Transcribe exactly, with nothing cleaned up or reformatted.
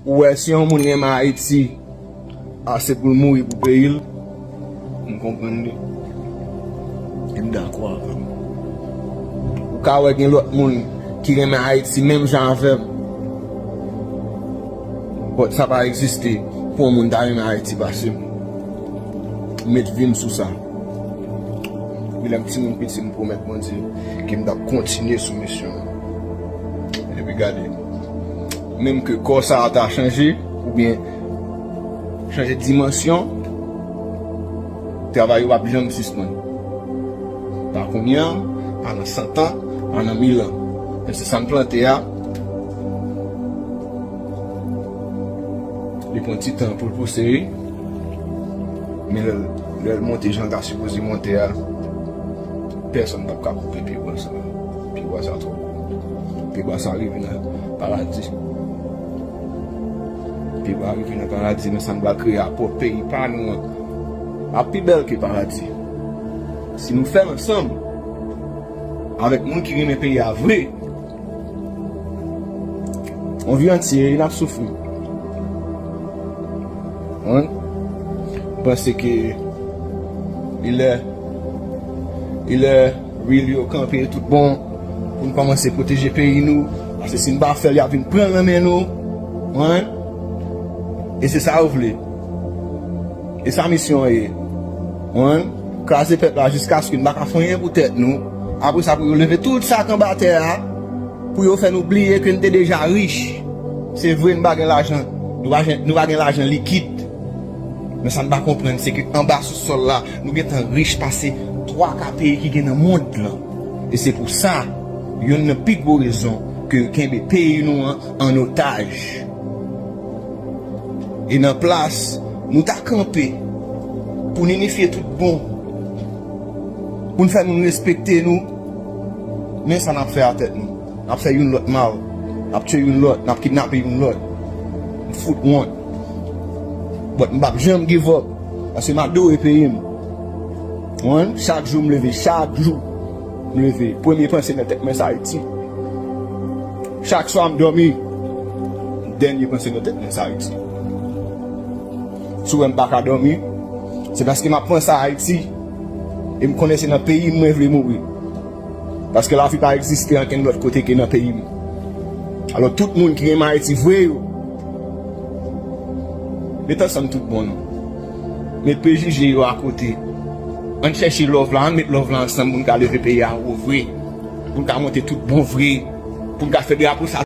Ou wè, si yon moun renmen Ayiti ase pou l mouri pou peyi l, m konprann li. E m dakò avè l. Ou ka wè gen lòt moun ki renmen Ayiti menm jan avè m. But sa pa egziste pou yon moun ta renmen Ayiti pase m. M met vi m sou sa. Wi, lè m timoun piti, m pwomèt Bondye ke m t ap kontinye sou misyon an. Epi gade, menm ke kò sa a ta chanje, oubyen chanje dimansyon, travay yo p ap janm sispann. Pa kounye a, pa nan san tan, pa nan mil an. Men se sa m plante a, li pran ti tan pou l pouse, wi. Men lè l, lè l monte jan l ta sipoze monte a, pèsonn p ap ka koupe pyebwa sa. Pyebwa sa twò gwo. Pyebwa sa rive nan paradi. Pyebwa rive nan paradi, men sa n pral kreye a pwòp peyi pa nou an ap pi bèl ke paradi. Si nou fè l ansanm avèk moun ki renmen peyi a vre, yon vi antye, n ap soufri. Wi. M panse ke li lè, li lè, real yo kanpe tout bon pou n kòmanse pwoteje peyi nou. Paske si n pa fè l, y ap vin pran l nan men nou. Wi. E se sa yo vle. E sa misyon an ye. Wi. Kraze pèp la jiskaske n pa ka fè anyen pou tèt nou. Apre sa, pou yo leve tout sa k anba tè a, pou yo fè nou bliye ke n te deja rich. Se vre, n pa gen lajan, nou pa gen, nou pa gen lajan likid. Men sa n pa konprann, se ke anba sousòl la, nou gentan rich pase twa ka peyi ki gen nan mond lan. E se pou sa, youn nan pi gwo rezon ke yo kenbe peyi nou an an otaj. E nan plas nou ta kanpe pou n inifye tout bon, pou n fè moun respekte nou, men sa n ap fè a tèt nou. N ap fè youn lòt mal, n ap tiye youn lòt, n ap kidnape youn lòt. M fout wont. But m p ap janm give up, paske m adore peyi m. Wi, chak jou m leve, chak jou m leve, premye panse nan tèt mwen se Ayiti. Chak swa m dòmi, dènye panse nan tèt mwen se Ayiti. Si w wè m pa ka dòmi, se paske m ap panse a Ayiti, e m konnen se nan peyi m mwen vle mouri. Paske lavi pa egziste ankenn lòt kote ke nan peyi m. Alò, tout moun ki renmen Ayiti vre yo, met ansanm tout bon nou. Met prejije yo akote. Ann chèche love la, ann met love la ansanm pou n ka leve peyi a wo vre. Pou n ka monte tout bon vre. Pou n ka fè drapo sa